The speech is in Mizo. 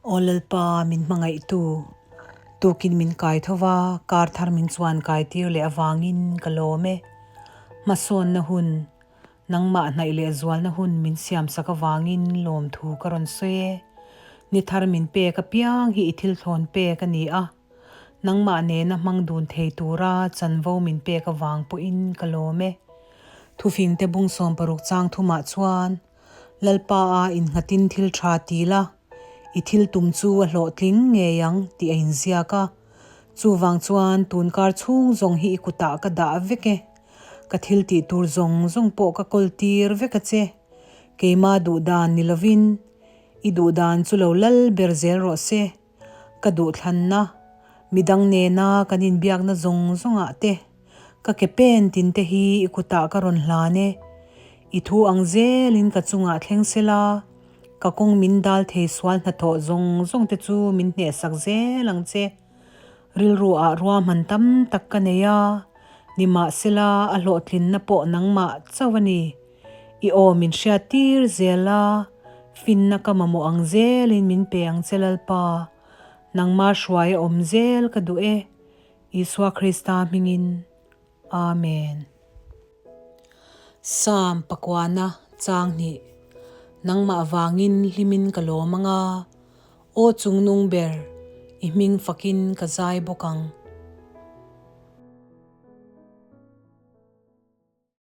Aw Lalpa, min hmangaihtu, tukin min kai tho va, kar thar min chuan kai tir leh avangin ka lawm e. Hmasawnna hun, nangmah hnaih leh zualna hun min siamsak avangin lawmthu ka rawn sawi e. Ni thar min pek apiang hi i thil thlawn pek a ni a. Nangmah nena hmang dun thei tura chanvo min pek avang pawhin ka lawm e. Thufingte bung 60 chang thumah chuan, Lalpa a innghatin thil tha ti la, i thil tum chu a hlawhtling ngei ang tih a inziak a. Chuvang chuan tun kar chhung zawng hi i kutah ka dah vek e. Ka thil tih tur zawng zawng pawh ka kawl tir vek a che. Keima duhdan ni lovin i duhdan chu lo lal ber zel rawh se. Ka duhthlanna, midang nena kan inbiakna zawng zawngah te, ka ke pen tin te hi i kutah ka rawn hlan e. I thu ang zelin ka chungah thleng sela, ka kawng min dal thei sual hnathawh zawng zawng te chu min hnehsak zel ang che. Rilru ah ruahman tam tak ka nei a, nimahsela a hlawhtlinna pawh nangmah chauh a ni. I aw min hriat tir zel a, finna ka mamawh ang zelin min pe ang che Lalpa. Nangmah hruai a awm zel ka duh e, Isua Krista hmingin. Amen. Psalm pakuana chang hnih, Nangmah vangin hlimin ka lawm ang a, Aw chungnung ber, i hming fakin ka zai bawk ang.